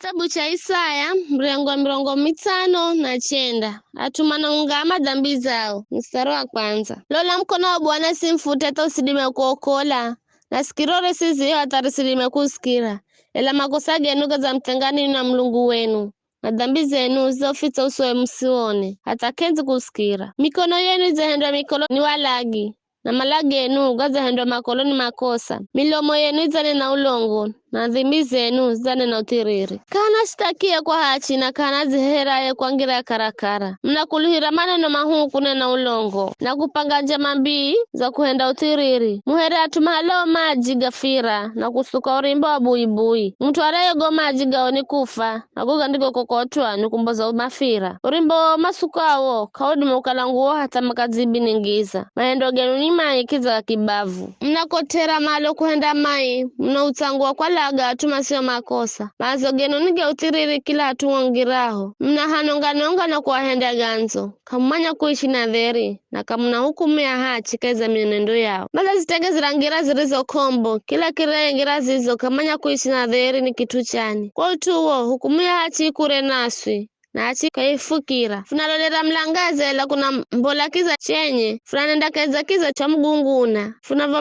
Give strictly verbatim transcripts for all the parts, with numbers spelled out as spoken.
Kitabu cha Isaya, mrengo wa mirongo mitsano na chenda. At'u manaungama dhambi zao. Mstari wa kwanza. Lola mukono wa Bwana simfute hata usidime kuokola, na sikiro risiziho hata risidime kusikira. Ela makosa genu gadzamutenganini na Mulungu wenu, na dhambi zenu zizofitsa usowe musione, hata k'endzi kusikira. Mikono yenu idzahendwa mikolo ni walagi, na mala genu gadzahendwa makolo ni makosa. Milomo yenu idzanena ulongo, na ndhimi zenu zidzanena uthiriri. K'ahana shitakiye kwa hachi, na k'ahana dziheraye kwa ngira ya karakara. Munakuluhira maneno mahuu kunena ulongo, na kupanga njama mbii za kuhenda uthiriri. Muhere at'u mahalao maji gafira, na kusuka urimbo wa buibui. Mut'u areye go maji gao ni kufa, na go gandigokokotwa ni kumboza mafira. Urimbo wa umasukawo k'audima kukala nguwo hatha makadzibiningiza. Mahendo genu ni mai kidza ga kibavu. Munakotera malo kuhenda mai, munautsangua kwalaga at'u masio makosa. Maazo genu ni ga uthiriri kila at'u wangiraho. Munahanonga-nonga na kuwahenda gandzo. K'amumanya kuishi na dheri, na k'amuna hukumu ya hachi kahi za mienendo yao. Madzazitengezera ngira zirizo k'ombo, kila kireye ngira zizo k'amanya kuishi na dheri ni kit'u chani. Kwa ut'u uwo, hukumu ya hachi ikure naswi, na hachi kaifukira. Funalolera mulangaze, ela kuna mbola kiza chenye, funanenda kahi za kiza cha mugunguna,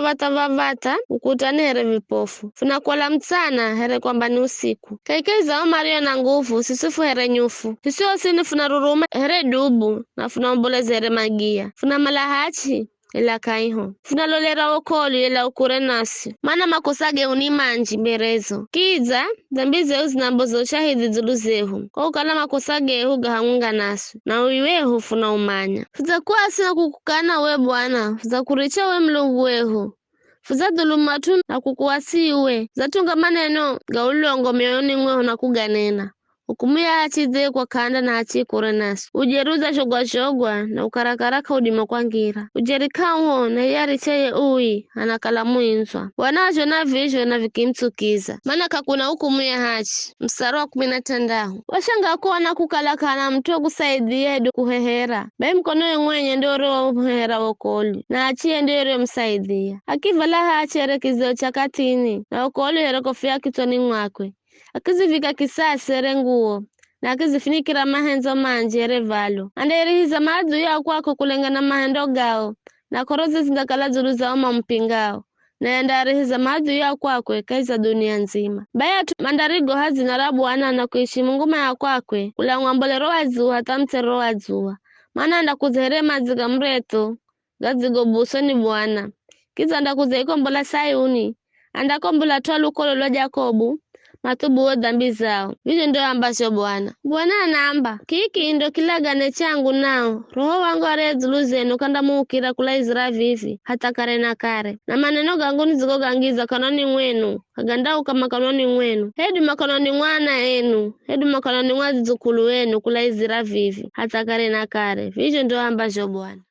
funavavata-vavata ukutani here vipofu, funakola mutsana here kwamba ni usiku. Kaikai za o mario na nguvu, siswi fu here nyufu. Siswi osini funaruruma here dubu, na funaomboleza here magiya. Funamala hachi, ela k'aiho. Funalolera wokolwi, ela ukure naswi. Mana makosa gehu ni manji mberezo. Kidza, dhambi zehu zinamboza ushahidhi dzulu zehu, kwa kukala makosa gehu ga hamwenga naswi, na uwi wehu funaumanya. Fudzakuasi na kukukana we Bwana, fudzakuricha we Mulungu wehu. Fudzadhulumu at'u na kukuasi iwe, fudzatunga maneno ga ulongo mioyoni mwehu na kuganena. Hukumu ya hachi idze kwa k'anda na hachi ikure naswi. Ujeri udzazhogwa-zhogwa na ukarakara k'audima kwangira. Ujeri k'auho na iye arichaye ui anakala muindzwa. Bwana wazhona vizho na vikimutsukiza, mana k'akuna hukumu ya hachi. Mstari wa kumi na tandahu. Washanga kuona kukala k'ana mut'u wa kusaidhia hedu kuhehera, bai mukonowe mwenye ndio uriwomuhehera wokolwi, na hachiye ndio iriyomusaidhia. Akivala hachi here kizeo cha kathini, na wokolwi here kofia kitswani mwakwe. Akizivika kisasi here nguwo, na akizifunikira mahendzo manji here valo. Andairihiza maadui a kwakwe kulengana na mahendo gao, na k'oro zizindakala dzulu zao mamupingao. Naye andaarihiza maadui a kwakwe kahi za dunia ndzima. Bai at'u mandarigoha dzina ra Bwana na kuishimu nguma ya kwakwe, kula mwambolero wa dzuwa hatha mutsero wa dzuwa. Mana andakudza here madzi ga muretho, gadzigobuswa ni Bwana. Kidza andakudza ikombola Sayuni, andakombola at'u a lukolo lwa Jakobu, mathubuo dhambi zao. Vizho ndo ambazho Bwana. Bwana anaamba, kiki ndo kilagane changu nao, Roho wangu ariye dzulu zenu k'andamuukira kula izira vivi, hatha kare na kare. Na maneno gangu nidzigogangiza kanwani mwenu, k'agandauka makanwani mwenu, hedu makanwani mwa ana enu, hedu makanwani mwa adzukulu enu kula izira vivi, hatha kare na kare. Vizho ndo ambazho Bwana.